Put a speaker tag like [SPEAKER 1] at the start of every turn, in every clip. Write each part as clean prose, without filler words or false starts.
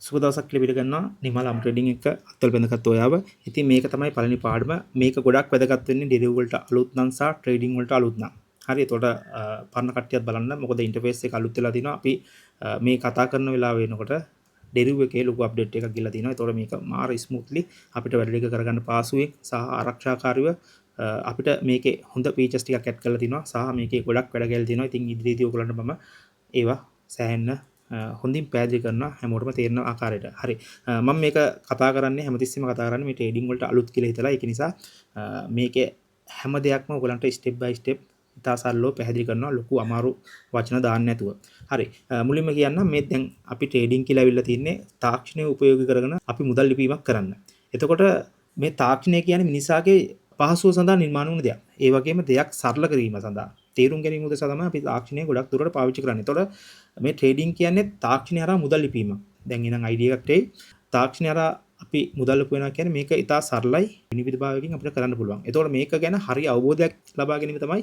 [SPEAKER 1] සුබ දවසක් කියලා පිළිගන්නවා නිමල් අම් ට්‍රේඩින් එක අත්වල බැඳගත් ඔයාව. ඉතින් මේක තමයි පළවෙනි පාඩම. මේක ගොඩක් වැදගත් වෙන්නේ ඩෙරිව් වලට අලුත් නම් සහ ට්‍රේඩින් වලට අලුත් නම්. හරි, එතකොට පරණ කට්ටියත් බලන්න. මොකද ඉන්ටර්ෆේස් එක අලුත් වෙලා තිනවා. අපි මේ කතා කරන වෙලාව වෙනකොට ඩෙරිව් එකේ ලොකු අප්ඩේට් එකක් ගිහලා තිනවා. එතකොට මේක මාර ස්මූත්ලි අපිට වැඩ ටික කරගන්න පහසුවෙන් සහ ආරක්ෂාකාරීව අපිට මේකේ හොඳ ෆීචර්ස් ටිකක් ඇඩ් කරලා තිනවා සහ මේකේ ගොඩක් වැඩ ගැහිලා තිනවා. ඉතින් ඉදිරියේදී ඔයගොල්ලන්ට මම ඒවා සෑහෙන්න හොඳින් පැහැදිලි කරනවා හැමෝටම තේරෙන ආකාරයට. හරි. මම මේක කතා කරන්නේ හැමතිස්සෙම කතා කරන්නේ මේ ට්‍රේඩින් වලට අලුත් කියලා හිතලා. ඒක නිසා මේකේ හැම දෙයක්ම ඔයගොල්ලන්ට ස්ටෙප් බයි ස්ටෙප් ඉතා සරලව පැහැදිලි කරනවා, ලොකු අමාරු වචන දාන්න නැතුව. හරි. මුලින්ම කියන්නම්, මේ දැන් අපි ට්‍රේඩින් කියලා ඇවිල්ලා තින්නේ තාක්ෂණය උපයෝගී කරගෙන අපි මුදල් ලිපීමක් කරන්න. එතකොට මේ තාක්ෂණය කියන්නේ මිනිසාගේ පහසුව සඳහා නිර්මාණය වුණ දෙයක්. ඒ වගේම දෙයක් සරල කිරීම සඳහා, තේරුම් ගැනීම උදෙසා තමයි අපි තාක්ෂණය ගොඩක් දුරට පාවිච්චි කරන්නේ. එතකොට මේ ට්‍රේඩින් කියන්නේ තාක්ෂණය හරහා මුදල් ලිපීමක්. දැන් එනම් අයිඩියා එකක් එයි. තාක්ෂණය හරහා අපි මුදල් උපයනවා කියන්නේ මේක ඉතා සරලයි, විනිවිදභාවයකින් අපිට කරන්න පුළුවන්. එතකොට මේක ගැන හරි අවබෝධයක් ලබා ගැනීම තමයි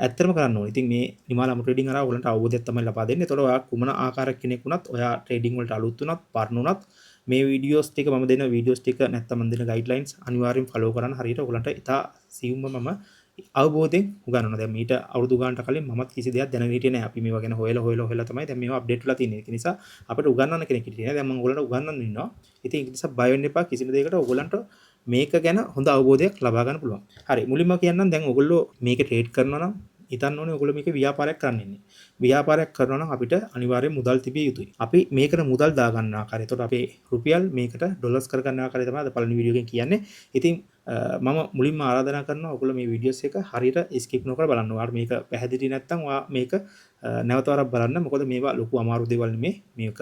[SPEAKER 1] ඇත්තටම කරන්න ඕනේ. ඉතින් මේ නිමාල අමු ට්‍රේඩින් හරහා ඔයගොල්ලන්ට අවබෝධයක් තමයි ලබා දෙන්නේ. එතකොට ඔයා කුමන ආකාරයක් කෙනෙක් වුණත්, ඔයා ට්‍රේඩින් වලට අලුත් වුණත්, පරණ වුණත්, මේ වීඩියෝස් ටික, මම දෙන වීඩියෝස් ටික නැත්තම් මම දෙන ගයිඩ්ලයින්ස් අනිවාර්යෙන් ෆලෝ කරන්න. හරියට ඔයගොල්ලන්ට ඉතා සියුම්ව මම අවබෝධයෙන් උගන්වනවා. දැන් මීට අවුරුදු ගානට කලින් මමත් කිසි දෙයක් දැනගෙන හිටියේ නෑ. අපි මේවා ගැන හොයලා හොයලා හොයලා තමයි දැන් මේවා අප්ඩේට් වෙලා තියෙන්නේ. ඒක නිසා අපිට උගන්වන්න කෙනෙක් හිටියේ නෑ. දැන් මම ඔයගොල්ලන්ට උගන්වන්න ඉන්නවා. ඉතින් ඒක නිසා බය වෙන්න එපා කිසිම දෙයකට. ඔයගොල්ලන්ට මේක ගැන හොඳ අවබෝධයක් ලබා ගන්න පුළුවන්. හරි, මුලින්ම කියන්නම්, දැන් ඔයගොල්ලෝ මේක ට්‍රේඩ් කරනවා නම් හිතන්න ඕනේ ඔයගොල්ලෝ මේක ව්‍යාපාරයක් කරන්න ඉන්නේ. ව්‍යාපාරයක් කරනවා නම් අපිට අනිවාර්යෙන් මුදල් තිබිය යුතුයි. අපි මේකට මුදල් දාගන්න ආකාරය. එතකොට අපේ රුපියල් මේකට ඩොලර්ස් කරගන්න ආකාරය තමයි අද පළවෙනි වීඩියෝ එකෙන් කියන්නේ. ඉතින් මම මුලින්ම ආරාධනා කරනවා ඔයගොල්ලෝ මේ වීඩියෝස් එක හරියට ස්කිප් නොකර බලන්න. ඔයාලට මේක පැහැදිලි නැත්නම් ඔයා මේක නැවත වරක් බලන්න. මොකද මේවා ලොකු අමාරු දේවල් නෙමෙයි. මේක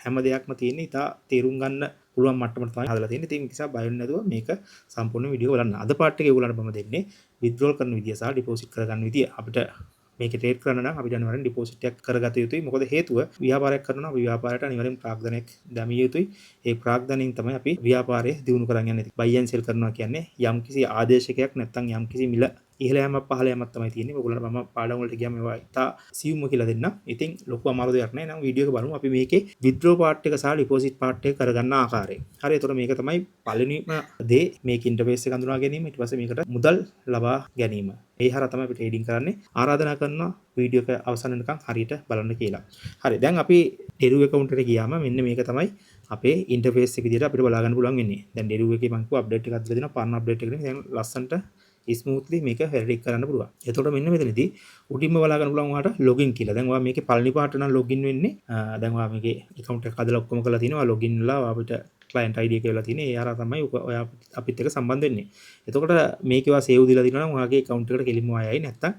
[SPEAKER 1] හැම දෙයක්ම තියෙන්නේ ඉතා තේරුම් ගන්න පුළුවන් මට්ටමට තමයි හදලා තියෙන්නේ. ඉතින් ඒ නිසා බය වෙන්නේ නැතුව මේක සම්පූර්ණ වීඩියෝ බලන්න. අද පාර්ට් එකේ ඔයගොල්ලන්ට මම දෙන්නේ විත්ඩ්‍රෝල් කරන විදිය සහ ඩිපොසිට් කරගන්න විදිය. අපිට මේක ට්‍රේඩ් කරන්න නම් අපිට අනිවාර්යෙන් ඩිපොසිට් එකක් කරගත යුතුයි. මොකද හේතුව, ව්‍යාපාරයක් කරනවා නම් අපි ව්‍යාපාරයට අනිවාර්යෙන් ප්‍රාග්ධනයක් දැමිය යුතුයි. ඒ ප්‍රාග්ධනයෙන් තමයි අපි ව්‍යාපාරය දියුණු කරන් යන්නේ. බයි ඇන්ඩ් සෙල් කරනවා කියන්නේ යම්කිසි ආදේශකයක් නැත්නම් යම්කිසි මිල ඉහළ යෑමක් පහළ යෑමක් තමයි තියෙන්නේ. ඔයගොල්ලන්ට මම පාඩම් වලට ගියාම ඒවා ඉතා සියුම්ව කියලා දෙන්නම්. ඉතින් ලොකු අමාරු දෙයක් නෑ. නම් වීඩියෝ එක බලමු. අපි මේකේ විත්ඩ්‍රෝ පාර්ට් එක සහ ඩිපොසිට් පාර්ට් එක කරගන්න ආකාරය. හරි, එතකොට මේක තමයි පළවෙනිම දේ, මේක ඉන්ටර්ෆේස් එක හඳුනා ගැනීම. ඊට පස්සේ මේකට මුදල් ලබා ගැනීම. ඒ හරහා තමයි අපි ට්‍රේඩින් කරන්නේ. ආරාධනා කරනවා වීඩියෝ එක අවසන් වෙනකන් හරියට බලන්න කියලා. හරි, දැන් අපි ඩෙරිව් ඇකවුන්ට් එකට ගියාම මෙන්න මේක තමයි අපේ ඉන්ටර්ෆේස් එක විදිහට අපිට බලා ගන්න පුළුවන් වෙන්නේ. දැන් ඩෙරිව් එකේ මං කිව්වා අප්ඩේට් එකක් දීලා දෙනවා. පරණ අප්ඩේට් එක නෙමෙයි. දැන් ලස්සනට ස්මූත්ලි මේක වැඩ කරන්න පුළුවන්. එතකොට මෙන්න මෙතනදී උඩින්ම බලා ගන්න පුළුවන් ඔයාලට ලොගින් කියලා. දැන් ඔයා මේකේ පළවෙනි පාර්ට නම් ලොගින් වෙන්නේ. දැන් ඔයා මේකේ ඇකවුන්ට් එක හදලා ඔක්කොම කරලා තිනවා. ලොගින් වෙලා අපිට ක්ලයන්ට් ID එක වෙලා තියෙන්නේ. ඒ හරහා තමයි ඔයා අපිත් එක්ක සම්බන්ධ වෙන්නේ. එතකොට මේකේ ඔයා සේව් දීලා තිනවා නම් ඔයාගේ ඇකවුන්ට් එකට කෙලින්ම ඔයා යයි. නැත්තම්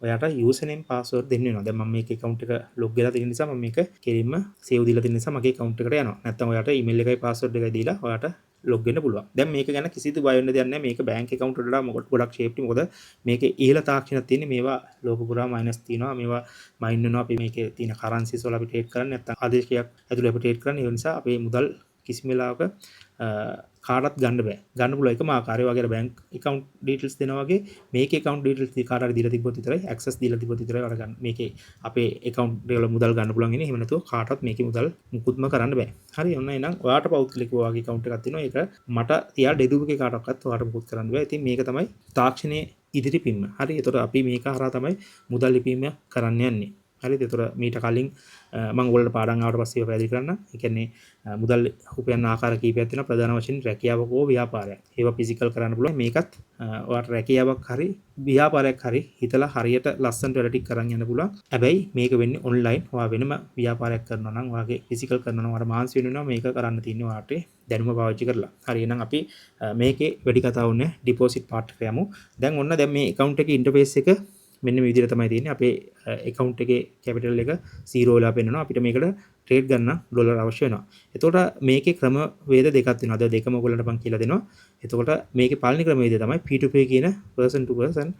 [SPEAKER 1] ඔයාට යූසර් නේම් පාස්වර්ඩ් දෙන්න වෙනවා. දැන් මම මේකේ ඇකවුන්ට් එක ලොග් වෙලා තියෙන නිසා, මම මේක කෙලින්ම සේව් දීලා තියෙන නිසා මගේ ඇකවුන්ට් එකට යනවා. නැත්තම් ඔයාට ඊමේල් එකයි පාස්වර්ඩ් එකයි දීලා ඔයාට ලොග් වෙන්න පුළුවන්. දැන් මේක ගැන කිසිදු බය වෙන්න දෙයක් නැහැ. මේක බැංක් ඇකවුන්ට් වලට වඩා මොකද ගොඩක් සේෆ්ටි. මොකද මේකේ ඉහළ තාක්ෂණයක් තියෙන්නේ. මේවා ලෝක පුරා මයිනස් තියෙනවා. මේවා මයින් වෙනවා. අපි මේකේ තියෙන කරන්සිස් වල අපි ට්‍රේඩ් කරන්නේ නැත්තම් ආදේශකයක් ඇතුලේ අපි ට්‍රේඩ් කරන්නේ. ඒ නිසා අපේ මුදල් කිසිම වෙලාවක කාටවත් ගන්න බෑ. ගන්න පුළුවන් එකම ආකාරය වගේ බැංක් ඇකවුන්ට් ඩීටේල්ස් දෙනවා වගේ මේකේ ඇකවුන්ට් ඩීටේල්ස් කාට හරි දීලා තිබ්බොත් විතරයි, ඇක්සස් දීලා තිබ්බොත් විතරයි ඔයාලා ගන්න. මේකේ අපේ ඇකවුන්ට් වල මුදල් ගන්න පුළුවන් ඉන්නේ. එහෙම නැතුව කාටවත් මේකේ මුදල් මුකුත්ම කරන්න බෑ. හරි, ඔන්න එහෙනම් ඔයාට පෞද්ගලිකව ඔයාගේ ඇකවුන්ට් එකක් තියෙනවා. ඒක මට තියා ඩෙරිව් එකේ කාටවත් ඔයාට මුකුත් කරන්න බෑ. ඉතින් මේක තමයි තාක්ෂණයේ ඉදිරි පිම්ම. හරි, එතකොට අපි මේක හරහා තමයි මුදල් ලිපීම කරන්න යන්නේ. හරිද? එතකොට මීට කලින් මම ඔයගොල්ලන්ට පාඩම් ආවට පස්සේ ඒවා පැහැදිලි කරන්න. ඒ කියන්නේ මුදල් උපයන ආකාර කීපයක් තියෙනවා. ප්‍රධාන වශයෙන් රැකියාවක් හෝ ව්‍යාපාරයක්. ඒවා ෆිසිකල් කරන්න පුළුවන්. මේකත් ඔයාට රැකියාවක් හරි ව්‍යාපාරයක් හරි හිතලා හරියට ලස්සනට වැඩ ටික කරන් යන්න පුළුවන්. හැබැයි මේක වෙන්නේ ඔන්ලයින්. ඔයා වෙනම ව්‍යාපාරයක් කරනවා නම්, ඔයාගේ ෆිසිකල් කරනවා නම් ඔයාට මහන්සි වෙන්න වෙනවා. මේක කරන්න තියෙන්නේ ඔයාට දැනුම පාවිච්චි කරලා. හරි, එහෙනම් අපි මේකේ වැඩි කතා ඕනේ ඩිපොසිට් පාර්ට් එකට යමු. දැන් ඔන්න දැන් මේ ඇකවුන්ට් එකේ ඉන්ටර්ෆේස් එක මෙන්න මේ විදිහට තමයි තියෙන්නේ. අපේ ඇකවුන්ට් එකේ කැපිටල් එක 0 වෙලා පෙන්නනවා. අපිට මේකට ට්‍රේඩ් ගන්න ඩොලර් අවශ්‍ය වෙනවා. එතකොට මේකේ ක්‍රම වේද දෙකක් තියෙනවා. අද දෙකම ඔයගොල්ලන්ට මම කියලා දෙනවා. එතකොට මේකේ පළවෙනි ක්‍රමවේදය තමයි P2P කියන person to person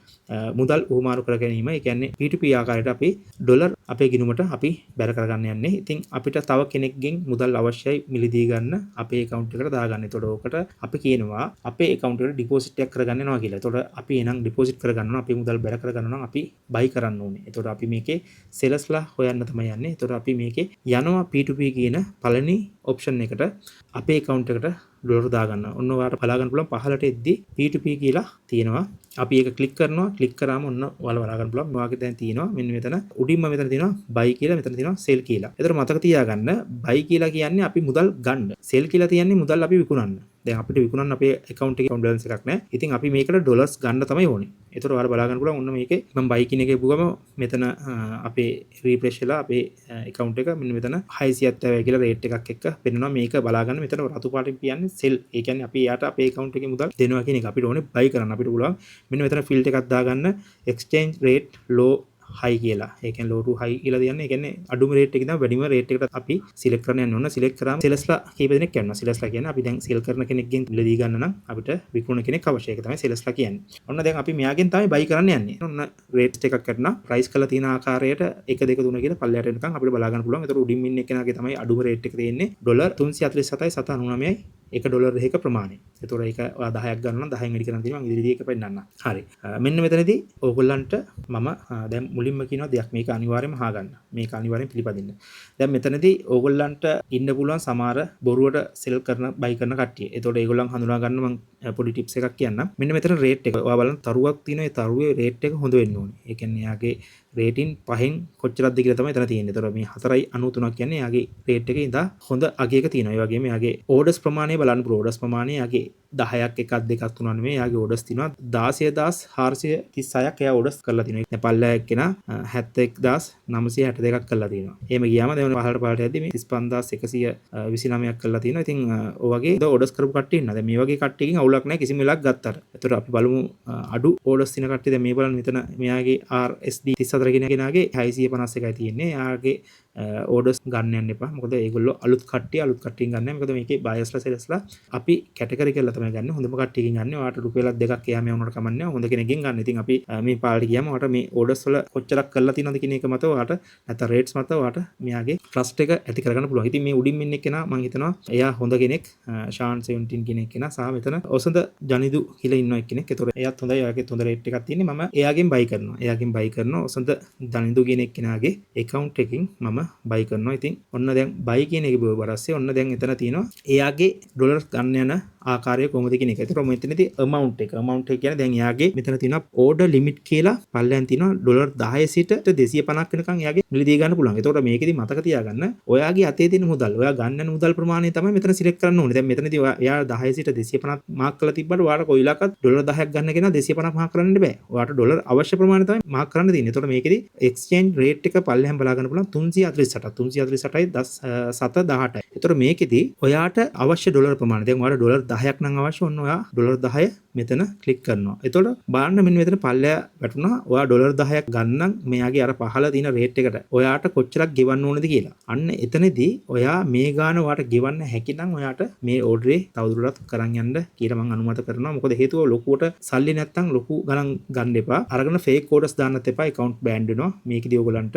[SPEAKER 1] මුදල් හුවමාරු කර ගැනීම. ඒ කියන්නේ P2P ආකාරයට අපි ඩොලර් අපේ ගිණුමට අපි බැර කරගන්න යන්නේ. ඉතින් අපිට තව කෙනෙක්ගෙන් මුදල් අවශ්‍යයි මිලදී ගන්න, අපේ ඇකවුන්ට් එකට දාගන්න. එතකොට ඕකට අපි කියනවා අපේ ඇකවුන්ට් එකට ඩිපොසිට් එකක් කරගන්න යනවා කියලා. එතකොට අපි එහෙනම් ඩිපොසිට් කරගන්න නම්, අපේ මුදල් බැර කරගන්න නම් අපි බයි කරන්න ඕනේ. එතකොට අපි මේකේ සෙලර්ස්ලා හොයන්න තමයි යන්නේ. එතකොට අපි මේකේ යනවා යනවා P2P කියන පළවෙනි ඔප්ෂන් එකට අපේ ඇකවුන්ට් එකට ඩොලර් දාගන්න. ඔන්න ඔයාලට බලා ගන්න පුළුවන් පහළට එද්දි P2P කියලා තියෙනවා. අපි ඒක ක්ලික් කරනවා. ක්ලික් කරාම ඔන්න ඔයාලා බලා ගන්න පුළුවන්. ඔයාගේ දැන් තියෙනවා මෙන්න මෙතන උඩින්ම මෙතන තියෙනවා buy කියලා, මෙතන තියෙනවා sell කියලා. ඒතර මතක තියාගන්න, buy කියලා කියන්නේ අපි මුදල් ගන්න. Sell කියලා කියන්නේ මුදල් අපි විකුණන්න. දැන් අපිට විකුණන්න අපේ ඇකවුන්ට් එකේ ඇකවුන්ට් බැලන්ස් එකක් නැහැ. ඉතින් අපි මේකට ඩොලර්ස් ගන්න තමයි ඕනේ. ඒතර ඔයාලා බලා ගන්න පුළුවන්, ඔන්න මේකේ මම buy කියන එක එබුවම මෙතන අපේ රීෆ්‍රෙෂ් වෙලා අපේ ඇකවුන්ට් එක මෙන්න මෙතන 670 කියලා රේට් එකක් එක්ක පෙන්නනවා. මේක බලා ගන්න, මෙතන රතු පාටින් කියන්නේ සෙල්. ඒ කියන්නේ අපි එයාට අපේ ඇකවුන්ට් එකේ මුදල් දෙනවා කියන එක. අපිට ඕනේ බයි කරන්න. අපිට පුළුවන් මෙන්න මෙතන ෆිල්ටර් එකක් දාගන්න එක්ස්චේන්ජ් රේට් ලෝ හයි කියලා. ඒ කියන්නේ ලෝ ටු හයි කියලා තියන්නේ. ඒ කියන්නේ අඩුම රේට් එක ඉඳන් වැඩිම රේට් එකට අපි සිලෙක්ට් කරන්න යන්න ඕන. සිලෙක්ට් කරාම සෙලර්ස්ලා කීප දෙනෙක් යනවා. සෙලර්ස්ලා කියන්නේ අපි දැන් සෙල් කරන කෙනෙක්ගෙන් මිලදී ගන්න නම් අපිට විකුණන කෙනෙක් අවශ්‍යයි. ඒක තමයි සෙලර්ස්ලා කියන්නේ. ඔන්න දැන් අපි මෙයාගෙන් තමයි බයි කරන්න යන්නේ. ඔන්න රේට් එකක් කරනවා. ප්‍රයිස් කරලා තියෙන ආකාරයට 1 2 3 කියලා පල්ලෙහාට එනකන් අපිට බලා ගන්න පුළුවන්. ඒතර උඩින් ඉන්න එක්කෙනාගේ තමයි අඩුම රේට් එක තියෙන්නේ. ඩොලර් 347යි 799යි එක ඩොලර් එකක ප්‍රමාණය. ඒතකොට ඒක ඔයා 10ක් ගන්න නම් 10න් වැඩි කරන් තියෙනවා. මම ඉදිරියේදී ඒක පෙන්නන්නම්. හරි. මෙන්න මෙතනදී ඕගොල්ලන්ට මම දැන් මුලින්ම කියනවා දෙයක්, මේක අනිවාර්යයෙන්ම අහගන්න. මේක අනිවාර්යෙන් පිළිපදින්න. දැන් මෙතනදී ඕගොල්ලන්ට ඉන්න පුළුවන් සමහර බොරුවට සෙල් කරන බයි කරන කට්ටිය. ඒතකොට ඒගොල්ලන් හඳුනා ගන්න මම පොඩි ටිප්ස් එකක් කියන්නම්. මෙන්න මෙතන රේට් එක. ඔයා බලන්න තරුවක් තියෙනවා. ඒ තරුවේ රේට් එක හොඳ වෙන්න ඕනේ. ඒ කියන්නේ එයාගේ රේටින් පහෙන් කොච්චරක්ද කියලා තමයි එතන තියෙන්නේ. ඒතකොට මේ 4.93ක් කියන්නේ එයාගේ රේට් එකේ ඉඳන් හොඳ අගයක තියෙනවා. ඒ වගේම එයාගේ ඕඩර්ස් ප්‍රමාණය බලන්න පුළුවන්. ඕඩර්ස් ප්‍රමාණය එයාගේ 10ක්, 1ක්, 2ක්, 3ක් නෙමෙයි. එයාගේ ඕඩර්ස් තියෙනවා 16,436ක් එයා ඕඩර්ස් කරලා තියෙනවා. දැන් පල්ලෙහා එක්කෙනා 71,962ක් කරලා තියෙනවා. එහෙම ගියාම දැන් පහළට පහළට යද්දි මේ 35,129ක් කරලා තියෙනවා. ඉතින් ඔය වගේ ඕඩර්ස් කරපු කට්ටිය ඉන්නවා. දැන් මේ වගේ කට්ටියකින් අවුලක් නැහැ කිසිම වෙලාවක ගත්තට. ඒතර අපි බලමු අඩු ඕඩර්ස් තියෙන කට්ටිය. දැන් මේ බලන්න, මෙතන මෙයාගේ RSD 34 කියන කෙනාගේ 651යි තියෙන්නේ. එයාගේ ඕඩර්ස් ගන්න යන්න එපා. මොකද ඒගොල්ලෝ අලුත් කට්ටිය, අලුත් කට්ටියන් ගන්න නැහැ. මොකද මේකේ බයර්ස්ලා සෙලර්ස්ලා අපි කැටගරි කරලා තමයි ගන්න. හොඳම කට්ටියකින් ගන්න. ඔයාට රුපියලක් දෙකක් එහා මෙහා වුණාට කමක් නැහැ. හොඳ කෙනෙක්ගෙන් ගන්න. ඉතින් අපි මේ පාරට ගියාම ඔයාට මේ ඕඩර්ස් වල කොච්චරක් කරලා තියෙනවද කියන එක මත ඔයාට, නැත්නම් රේට්ස් මත ඔයාට මෙයාගේ ට්‍රස්ට් එක ඇති කරගන්න පුළුවන්. ඉතින් මේ උඩින් ඉන්න එක්කෙනා මං හිතනවා එයා හොඳ කෙනෙක්. ෂාන් 17 කියන එක්කෙනා සහ මෙතන ඔසඳ ජනිදු කියලා ඉන්න එක්කෙනෙක්. ඒතකොට එයාත් හොඳයි. එයාගේ හොඳ රේට් එකක් තියෙන්නේ. මම එයාගෙන් බයි කරනවා. එයාගෙන් බයි කරනවා. ඔසඳ ජනිදු කියන එක්කෙනාගේ ඇකවුන්ට් එකකින් මම බයි කරනවා. ඉතින් ඔන්න දැන් බයි කියන එක බිව්වට පස්සේ ඔන්න දැන් එතන තියෙනවා එයාගේ ඩොලර් ගන්න යන ආකාරය කොහොමද කියන එක. ඒතකොට මෙතනදී amount එක. Amount එක කියන්නේ දැන් එයාගේ මෙතන තියෙනවා order limit කියලා පල්ලෙන් තියෙනවා ඩොලර් 10 සිට 250ක් වෙනකන් එයාගේ මිලදී ගන්න පුළුවන්. ඒතකොට මේකෙදි මතක තියාගන්න, ඔයාගේ අතේ තියෙන මුදල්, ඔයා ගන්න යන මුදල් ප්‍රමාණය තමයි මෙතන සිලෙක්ට් කරන්න ඕනේ. දැන් මෙතනදී එයා 10 සිට 250ක් මාක් කරලා තිබ්බට ඔයාට කොයි වෙලාවකත් ඩොලර් 10ක් ගන්න කෙනා 250ක් මාක් කරන්න බෑ. ඔයාට ඩොලර් අවශ්‍ය ප්‍රමාණය තමයි මාක් කරන්න තියෙන්නේ. ඒතකොට මේකෙදි එක්ස්චේන්ජ් රේට් එක පල්ලෙහාම බලා ගන්න පුළුවන් 348ක්, 348යි 7 18යි. ඒතකොට මේකෙදි ඔයාට අවශ්‍ය ඩොලර් ප්‍රමාණය, දැන් ඔයාට ඩොලර් 10ක් නම් අවශ්‍ය, ඔන්න ඔයා ඩොලර් 10 මෙතන ක්ලික් කරනවා. එතකොට බලන්න, මෙන්න මෙතන පල්ලෙහා වැටුණා ඔයා ඩොලර් 10ක් ගන්න මෙයාගේ අර පහළ තියෙන රේට් එකට ඔයාට කොච්චරක් ගෙවන්න ඕනද කියලා. අන්න එතනදී ඔයා මේ ගාන ඔයාට ගෙවන්න හැකි නම් ඔයාට මේ ඕඩරේ තවදුරටත් කරන් යන්න කියලා මං අනුමත කරනවා. මොකද හේතුව ලොකුවට සල්ලි නැත්තම් ලොකු ගණන් ගන්න එපා. අරගෙන ෆේක් ඕඩර්ස් දාන්නත් එපා. ඇකවුන්ට් බෑන් වෙනවා. මේකෙදි ඔයගොල්ලන්ට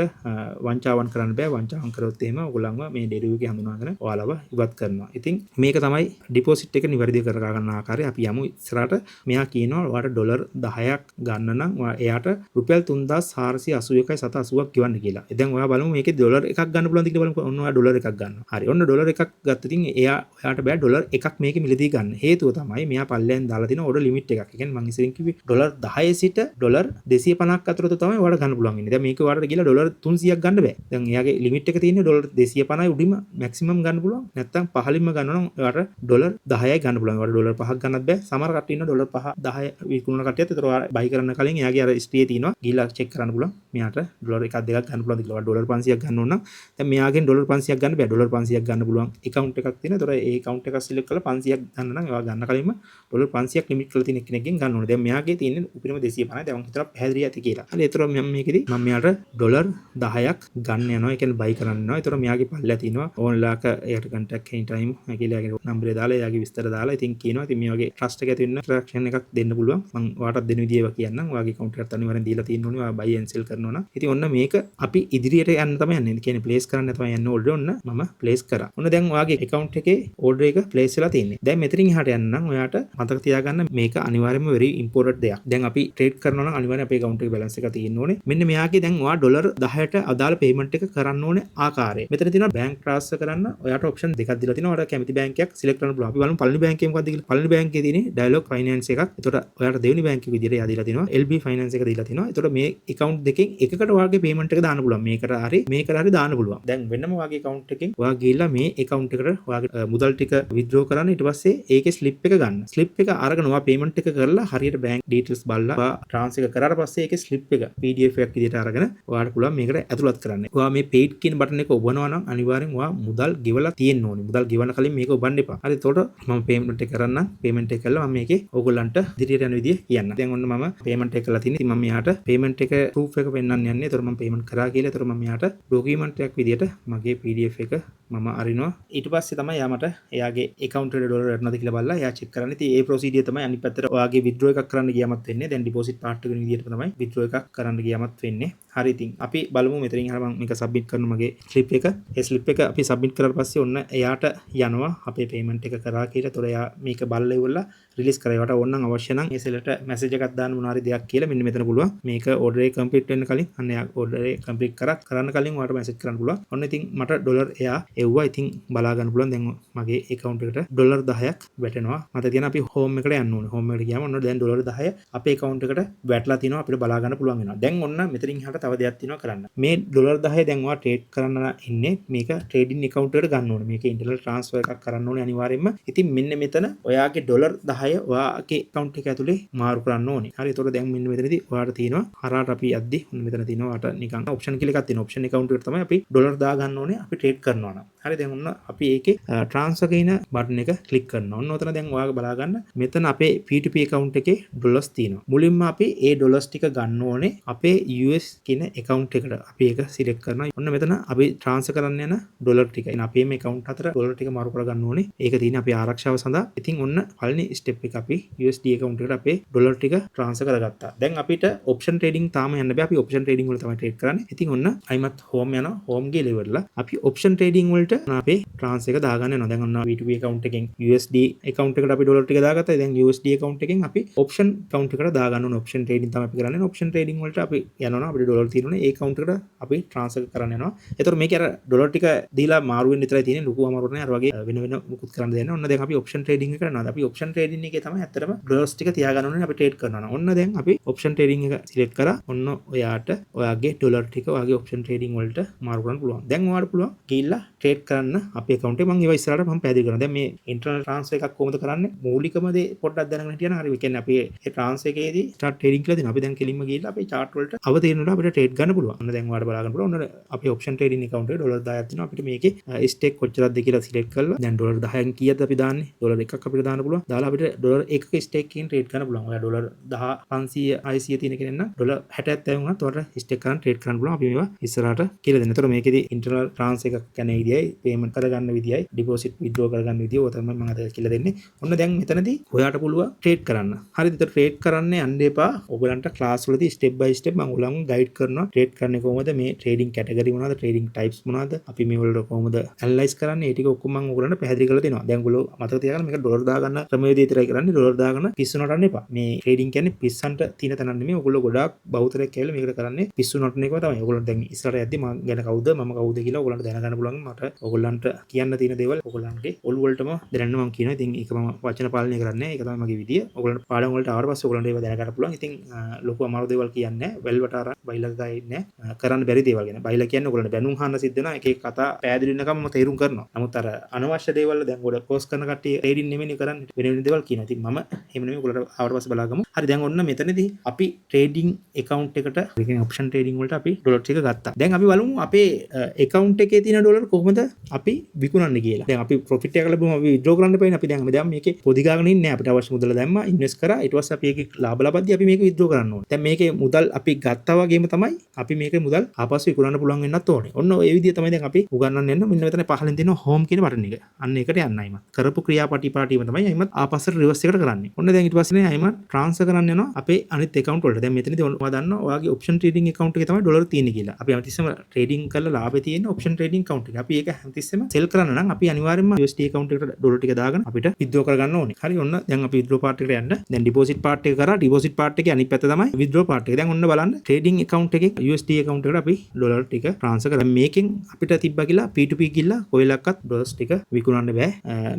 [SPEAKER 1] වංචාවන් කරන්න බෑ. වංචාවන් කරොත් එහෙම ඔයගොල්ලන්ව මේ ඩෙරිව් එකේ හඳුනාගෙන ඔයාලව ඉවත් කරනවා. ඉතින් මේක තමයි ඩිපොසිට් එක නිවැරදිව කරගන්න ආකාරය. අපි යමු ඉස්සරහට. මෙයා කියනවා ඔයාට ඩොලර් 10ක් ගන්න නම් ඔයා එයාට රුපියල් 3481යි 780ක් ගෙවන්න කියලා. දැන් ඔයා බලමු මේකේ ඩොලර් එකක් ගන්න පුළුවන්ද කියලා බලමු. ඔන්න ඔයා ඩොලර් එකක් ගන්නවා. හරි. ඔන්න ඩොලර් එකක් ගත්ත ඉතින් එයා ඔයාට බෑ ඩොලර් එකක් මේකේ මිලදී ගන්න. හේතුව තමයි මෙයා පල්ලෙන් දාලා තියෙන ඕඩර් ලිමිට් එකක්. ඒ කියන්නේ මං ඉස්සරින් කිව්වේ ඩොලර් 10 සිට ඩොලර් 250ක් අතරතුර තමයි ඔයාලට ගන්න පුළුවන් වෙන්නේ. දැන් මේක ඔයාලට ගිහලා ඩොලර් 300ක් ගන්න බෑ. දැන් එයාගේ ලිමිට් එක තියෙන්නේ ඩොලර් 250යි උඩින්ම මැක්සිමම් ගන්න පුළුවන්. නැත්තම් පහලින්ම ගන්නවා නම් ඔයාලට ඩොලර් 10යි ගන්න පුළුවන්. ඔයාලට ඩොලර් 5ක් ගන්නත් බෑ. සමහර කට්ටිය ඉන්නවා ඩොලර් 5 10 විකුණන කට්ටියත්. ඒතර ඔයා බයි කරන්න කලින් එයාගේ අර හිස්ටරි තියෙනවා. ගිහලා චෙක් කරන්න පුළුවන්. මෙයාට ඩොලර් එකක් දෙකක් ගන්න පුළුවන්ද කියලා. ඔයාලා ඩොලර් 500ක් ගන්න ඕන නම් දැන් මෙයාගෙන් ඩොලර් 500ක් ගන්න බෑ. ඩොලර් 500ක් ගන්න පුළුවන් ඇකවුන්ට් එකක් තියෙනවා. ඒතර ඒ ඇකවුන්ට් එක සිලෙක්ට් කරලා 500ක් ගන්න නම් ඔයා ගන්න කලින්ම ඩොලර් 500ක් ලිමිට් කරලා තියෙන කෙනෙක්ගෙන් ගන්න ඕනේ. දැන් මෙයාගේ තියෙන්නේ උපරිම 250යි. දැන් මං හිතනවා පැහැදිලි ඇති කියලා. හරි. ඒතර මම මේකෙදි මම මෙයාට ඩොලර් 10ක් ගන්න යනවා. ඒ කියන්නේ බයි කරන්න යනවා. ඒතර මෙයාගේ පල්ලෙහා තියෙනවා ඕන වෙලාවක එයාට කන්ටැක්ට් එනි ටයිම් කියලා එයාගේ නම්බරය දාලා එයාගේ විස්තර දාලා ඉතින් කියනවා. ඉතින් මේ වගේ ට්‍රස්ට් එක ඇති වෙන්න ඉන්ස්ට්‍රක්ෂන් එකක් දෙන්න පුළුවන්. මං ඔයාටත් දෙන විදිය ඒවා කියන්නම්. ඔයාගේ account එකට අනිවාර්යෙන් දීලා තියෙන්න ඕනේ. ඔයා buy and sell කරනවා නම්. ඉතින් ඔන්න මේක අපි ඉදිරියට යන්න තමයි යන්නේ. ඒ කියන්නේ ප්ලේස් කරන්න තමයි යන්න ඕඩර්. ඔන්න මම ප්ලේස් කරා. ඔන්න දැන් ඔයාගේ account එකේ ඕඩර් එක ප්ලේස් වෙලා තියෙන්නේ. දැන් මෙතනින් එහාට යන්න නම් ඔයාට මතක තියාගන්න මේක අනිවාර්යයෙන්ම very important දෙයක්. දැන් අපි ට්‍රේඩ් කරනවා නම් අනිවාර්යෙන් අපේ account එකේ බැලන්ස් එක තියෙන්න ඕනේ. මෙන්න මෙයාගේ දැන් ඔයා ඩොලර් 10ට අදාළ පේමන්ට් එක කරන්න ඕනේ ආකාරය. මෙතන තියෙනවා බැංක් ට්‍රාන්ස්ෆර් කරන්න ඔයාට ඔප්ෂන් දෙකක් දීලා තිනවා. ඔයාට කැමති බැංක් එකක් සිලෙක්ට් කරන්න පුළුවන්. අපි බලමු පළවෙනි බැංක් එක මොකක්ද කියලා. පළවෙනි බැංක් එකේ තියෙන්නේ ඩයලොග් ෆයිනෑන්ස් එකක්. එතකොට ඔයාට දෙවෙනි බැංක් එක විදිහට එයා දීලා තිනවා LB finance එක දීලා තිනවා. එතකොට මේ ඇකවුන්ට් දෙකෙන් එකකට ඔයාගේ පේමන්ට් එක දාන්න පුළුවන්. මේකට හරි මේකට හරි දාන්න පුළුවන්. දැන් වෙනම ඔයාගේ ඇකවුන්ට් එකෙන් ඔයා ගිහිල්ලා මේ ඇකවුන්ට් එකට ඔයාගේ මුදල් ටික විත්ඩ්‍රෝ කරන්න. ඊට පස්සේ ඒකේ ස්ලිප් එක ගන්න. ස්ලිප් එක අරගෙන ඔයා පේමන්ට් එක කරලා හරියට බැංක් ඩීටේල්ස් බලලා ඔයා ට්‍රාන්ස්ෆර් එක කරාට පස්සේ ඒකේ ස්ලිප් එක PDF එකක් විදිහට අරගෙන ඔයාට පුළුවන් මේකට ඇතුළත් කරන්න. ඔයා මේ පේයිඩ් කියන බටන් එක ඔබනවා නම් අනිවාර්යෙන් ඔයා මුදල් ගෙවලා තියෙන්න ඕනේ. මුදල් ගෙවන කලින් මේක ඔබන්න එපා. හරි, එතකොට මම පේමන්ට් එක කරන්නම්. පේමන්ට් එක කළා මම මේකේ ඕගොල්ලන්ට ඉදිරියට යන විදිය කියන්න. දැන් ඔන්න මම පේමන්ට් එක කරලා තින්නේ. ඉතින් මම මෙයාට පේමන්ට් එක ප්‍රූෆ් එක පෙන්වන්න යන්නේ. එතකොට මම පේමන්ට් කරා කියලා. එතකොට මම මෙයාට ඩොකියුමන්ට් එකක් විදියට මගේ PDF එක මම අරිනවා. ඊට පස්සේ තමයි එයා මට එයාගේ ඇකවුන්ට් එකට ඩොලර් වැටුණාද කියලා බලලා එයා චෙක් කරන්නේ. ඉතින් ඒ ප්‍රොසීඩියර් තමයි අනිත් පැත්තට ඔයාගේ විත්ඩ්‍රෝ එකක් කරන්න ගියාමත් වෙන්නේ. දැන් ඩිපොසිට් පාර්ට් එක වෙන විදියට තමයි විත්ඩ්‍රෝ එකක් කරන්න ගියාමත් වෙන්නේ. හරි, ඉතින් අපි බලමු මෙතනින් අර මම මේක සබ්මිට් කරන මගේ ස්ලිප් එක. ඒ ස්ලිප් එක අපි සබ්මිට් කරාට පස්සේ ඔන්න එයාට යනවා අපේ පේමන්ට් එක කරා කියලා. ඒතකොට එයා මේක බලලා ඉවරලා රිලීස් කරා. ඒවට ඕන නම් අවශ්‍ය නම් ඒ සෙලර්ට මැසේජ් එකක් දාන්න මොන හරි දෙයක් කියලා මෙන්න මෙතන පුළුවන්. මේක ඕඩර් එක කම්ප්ලීට් වෙන්න කලින් අන්න එයා ඕඩර් එක කම්ප්ලීට් කරන්න කලින් ඔයාලට මැසේජ් කරන්න පුළුවන්. ඔන්න ඉතින් මට ඩොලර් එයා එව්වා. ඉතින් බලා ගන්න පුළුවන් දැන් මගේ ඇකවුන්ට් එකට ඩොලර් 10ක් වැටෙනවා. මතක තියාගන්න අපි හෝම් එකට යන්න ඕනේ. හෝම් එකට ගියාම ඔන්න දැන් ඩොලර් 10 අපේ ඇකවුන්ට් එකට වැටලා තිනවා, අපිට බලා ගන්න පුළුවන් වෙනවා. දැන් ඔන්න මෙතනින් එහාට තව දෙයක් තියෙනවා කරන්න. මේ ඩොලර් 10 දැන් ඔයා ට්‍රේඩ් කරන්න ඉන්නේ මේක ට්‍රේඩින් ඇකවුන්ට් එකට ගන්න ඕනේ. මේක ඉන්ටර්නල් ට්‍රාන්ස්ෆර් එකක් කරන්න ඕනේ අනිවාර්යයෙන්ම. ඉතින් මෙන්න මෙතන ඔයාගේ ඩොලර් 10 ඔයාගේ ඇකවුන්ට් එක ඇතුලේ මාරු කරන්න ඕනේ. හරි, එතකොට දැන් මෙන්න මෙතනදී ඔයාට තියෙනවා හරහාට අපි යද්දි ඔන්න මෙතන තියෙනවා ඔයාට නිකන් ඔප්ෂන් කියලා එකක් තියෙනවා. ඔප්ෂන් ඇකවුන්ට් එකට තමයි අපි ඩොලර් දාගන්න ඕනේ අපි ට්‍රේඩ් කරනවා නම්. හරි, දැන් ඔන්න අපි ඒකේ ට්‍රාන්ස්ෆර් කියන බටන් එක ක්ලික් කරනවා. ඔන්න ඔතන දැන් ඔයාලා බලා ගන්න මෙතන අපේ P2P account එකේ ඩොලර්ස් තියෙනවා. මුලින්ම අපි ඒ ඩොලර්ස් ටික ගන්න ඕනේ අපේ US කියන ඇකවුන්ට් එකට. අපි ඒක සිලෙක්ට් කරනවා. ඔන්න මෙතන අපි ට්‍රාන්ස්ෆර් කරන්න යන ඩොලර් ටික. එන අපේ මේ ඇකවුන්ට් අතර ඩොලර් ටික මාරු කරගන්න ඕනේ. ඒක තියෙන්නේ අපේ ආරක්ෂාව සඳහා. ඉතින් ඔන්න පළවෙනි ස්ටෙප් එක අපි USD account එකට අපේ ඩොලර් ටික ට්‍රාන්ස්ෆර් කරගත්තා. දැන් අපිට ඔප්ෂන් ට්‍රේඩින් තාම යන්න බෑ. අපි ඔප්ෂන් ට්‍රේඩින් වල තමයි ට්‍රේඩ් කරන්නේ. ඉතින් ඔන්න අයිමත් හෝම් යනවා. හෝම් ගිහලා ඉවරලා අපි ඔප්ෂන් ට්‍රේඩින් වලට අපේ ට්‍රාන්ස්ෆර් එක දාගන්න යනවා. දැන් ඔන්න P2P account එකෙන් USD account එකට අපි ඩොලර් ටික දාගත්තා. දැන් USD account එකෙන් අපි ඔප්ෂන් account එකට දාගන්න ඕනේ. ඔප්ෂන් ට්‍රේඩින් තමයි අපි කරන්නේ. ඔප්ෂන් ට්‍රේඩින් වලට අපි යනවා නම් අපිට ඩොලර් තියෙනවනේ ඒ account එකට අපි ට්‍රාන්ස්ෆර් කරන්න යනවා. එතකොට මේක අර ඩොලර් ටික දීලා මාරු වෙන්න විතරයි තියෙන්නේ. ලොකු අමාරුවක් නෑ. අර වගේ වෙන වෙන මුකුත් කරන්න දෙයක් නෑ. ඔන්න දැන් අපි ඔප්ෂන් ට්‍රේඩින් එක කරනවා. අපි ඔප්ෂන් ට්‍රේඩින් එකේ තමයි ඇත්තටම ඩොලර්ස් ටික තියාගන්න ඕනේ අපි ට්‍රේඩ් කරනවා නම්. ඔන්න දැන් අපි ඔප්ෂන් ට්‍රේඩින් එක සිලෙක්ට් කරා. ඔන්න ඔයාට ඔයාගේ ඩොලර් ටික ඔයාගේ ඔප්ෂන් ට්‍රේඩින් වලට මාරු කරන්න පුළුවන්. දැන් ඔයාලට පුළුවන් ගිහිල්ලා ට්‍රේඩ් කරන්න අපේ ඇකවුන්ට් එක. මම ඒවා ඉස්සරහට මම පැහැදිලි කරනවා. දැන් මේ ඉන්ටර්නල් ට්‍රාන්ස්ෆර් එකක් කොහොමද කරන්නේ? මූලිකම දේ පොඩ්ඩක් දැනගෙන හිටියනම් හරි. ඒ කියන්නේ අපි ඒ ට්‍රාන්ස්ෆර් එකේදී ස්ටාර්ට් ට්‍රේඩින් කියලා දෙනවා. අපි දැන් කෙලින්ම ගිහිල්ලා අපේ චාට් වලට අවතීර්ණ වෙලා අපිට ට්‍රේඩ් ගන්න පුළුවන්. ඔන්න දැන් ඔයාලට බලා ගන්න පුළුවන්. ඔන්න අපේ ඔප්ෂන් ට්‍රේඩින් ඇකවුන්ට් එකේ ඩොලර් 10ක් තියෙනවා. අපිට මේකේ ස්ටේක් කොච්චරක්ද කියලා සිලෙක්ට් කරලා දැන් ඩොලර් 10න් කීයද අපි දාන්නේ? ඩොලර් එකක් අපිට දාන්න පුළුවන්. දාලා අපිට ඩොලර් එකක ස්ටේක් එකකින් ට්‍රේඩ් කරන්න පුළුවන්. ඔයා ඩොලර් 10 500 600 තියෙන කෙනෙක් නම් ඩොලර් 60 70 වුණත් ඔයාලට ස්ටේක් කරන් ට්‍රේඩ් කරන්න පුළුවන්. අපි මේවා ඉස්සරහට කියලා දෙන්න. එතකොට මේකෙදි ඉන්ටර්නල් ට්‍රාන්ස්ෆර් එකක් යන විදියයි, පේමන්ට් කරගන්න විදියයි, ඩිපොසිට් විත්ඩ්‍රෝ කරගන්න විදිය ඔය තමයි මම අද කියලා දෙන්නේ. ඔන්න දැන් මෙතනදී ඔයාට පුළුවන් ට්‍රේඩ් කරන්න. හරිද? එතකොට ට්‍රේඩ් කරන්න යන්න එපා. ඔයගලන්ට ක්ලාස් වලදී ස්ටෙප් බයි ස්ටෙප් මම ඔයගලන්ව ගයිඩ් කරනවා. ට්‍රේඩ් කරන්නේ කොහොමද? මේ ට්‍රේඩින් කැටගරි මොනවද? ට්‍රේඩින් ටයිප්ස් මොනවද? අපි මේ වලට කොහොමද ඇනලයිස් කරන්නේ? ඒ ටික ඔක්කොම මම ඔයගලන්ට පැහැදිලි කරලා දෙනවා. දැන් ඔයගොල්ලෝ මතක තියාගන්න මේක ඩොලර් දාගන්න ක්‍රමවේදය විතරයි කරන්නේ. ඩොලර් දාගන්න පිස්සු නටන්න එපා. මේ ට්‍රේඩින් කියන්නේ පිස්සන්ට තියෙන තැනක් නෙමෙයි. ඔයගොල්ලෝ ගොඩාක් බහුතරයක් ඇවිල්ලා මේකට කරන්නේ පිස්සු නටන එකම තමයි. ඔයගොල්ලෝ දැන් ඉස්සරහට යද්දි මං ගැන කවුද මම කවුද කියලා ඔයගොල්ලන්ට දැනගන්න පුළුවන්. මට ඔයගොල්ලන්ට කියන්න තියෙන දේවල් ඔයගොල්ලන්ගේ ඔළුව වලටම දැනන්න මං කියනවා. ඉතින් ඒක මම වචන පාලනය කරන්නේ නැහැ. ඒක තමයි මගේ විදිය. ඔයගොල්ලන්ට පාඩම් වලට ආවට පස්සේ ඔයගොල්ලන්ට ඒවා දැනගන්න පුළුවන්. ඉතින් ලොකු අමාරු දේවල් කියන්නේ නැහැ. වැල්වට අරන් බයිලා ගාන්නේ නැහැ. කරන්න බැරි දේවල් ගැන. බයිලා කියන්නේ ඔයගොල්ලන්ට බැනුම් අහන්න සිද්ධ වෙනවා. එක එක කතා පැහැදිලි වෙනකම් මම තේරුම් කරනවා. නමුත් අර අනවශ්‍ය දේවල් දැන් ගොඩ කෝස් කරන කට්ටිය ට්‍රේඩින් නෙමෙයිනේ කරන්නේ. වෙන වෙන දේවල් කියනවා. ඉතින් මම එහෙම නෙමෙයි, ඔයගොල්ලන්ට ආවට පස්සේ බලාගමු. හරි, දැන් ඔන්න මෙතනදී අපි ට්‍රේඩින් ඇකවුන්ට් එකට, ඒ කියන්නේ ඔප්ෂන් ට්‍රේඩින් වලට අපි ඩොලර් ටික ගත්තා. දැන් අපි බලමු අපේ ඇකවුන්ට් එකේ තියෙන ඩොලර් කොහොමද අපි විකුණන්නේ කියලා. දැන් අපි ප්‍රොෆිට් එක ලැබුවම අපි විත්ඩ්‍රෝ කරන්න එපානේ. අපි දැන් දැන් මේකේ පොදි ගාගෙන ඉන්නේ නැහැ. අපිට අවශ්‍ය මුදල දැම්මා, ඉන්වෙස්ට් කරා. ඊට පස්සේ අපි ඒකේ ලාභ ලබද්දී අපි මේක විත්ඩ්‍රෝ කරන්න ඕනේ. දැන් මේකේ මුදල් අපි ගත්තා වගේම තමයි අපි මේකේ මුදල් ආපසු විකුණන්න පුළුවන් වෙන්නත් ඕනේ. ඔන්න ඔය විදිය තමයි දැන් අපි උගන්වන්න යන්න. මෙන්න මෙතන පහළින් තියෙන හෝම් කියන බටන් එක. අන්න ඒකට යන්න අයිමත්. කරපු ක්‍රියාපටිපාටිම තමයි අයිමත් ආපස්සට රිවර්ස් එකට කරන්නේ. ඔන්න දැන් ඊට පස්සේ නේ අයිමත් ට්‍රාන්ස්ෆර් කරන්න යනවා අපේ අනිත් ඇකවුන්ට් වලට. දැන් මෙතනදී ඔයා දන්නවා ඔයාගේ ඔප්ෂන් ට්‍රේඩින් ඇකවුන්ට් එකේ තමයි ඩොලර් තියෙන්නේ කියලා. අපි හැමතිස්සෙම ට්‍රේඩින් කරලා ලාභේ තියෙන ඔප්ෂන් ට්‍රේඩින් ඇකවුන්ට් එක. අපි ඒක හැමතිස්සෙම සෙල් කරන්න නම් අපි අනිවාර්යයෙන්ම USD account එකට ඩොලර් ටික දාගෙන අපිට විත්ඩ්‍රෝ කරගන්න ඕනේ. හරි, ඔන්න දැන් අපි විත්ඩ්‍රෝ පාර්ට් එකට යන්න. දැන් ඩිපොසිට් පාර්ට් එක කරා. ඩිපොසිට් පාර්ට් එකේ අනිත් පැත්ත තමයි විත්ඩ්‍රෝ පාර්ට් එක. දැන් ඔන්න බලන්න, ට්‍රේඩින් ඇකවුන්ට් එකේ USD account එකට අපි ඩොලර් ටික ට්‍රාන්ස්ෆර් කරා. මේකෙන් අපිට තිබ්බා කියලා P2P ගිහිල්ලා කොයිලක්වත් ඩොලර්ස් ටික විකුණන්න බෑ.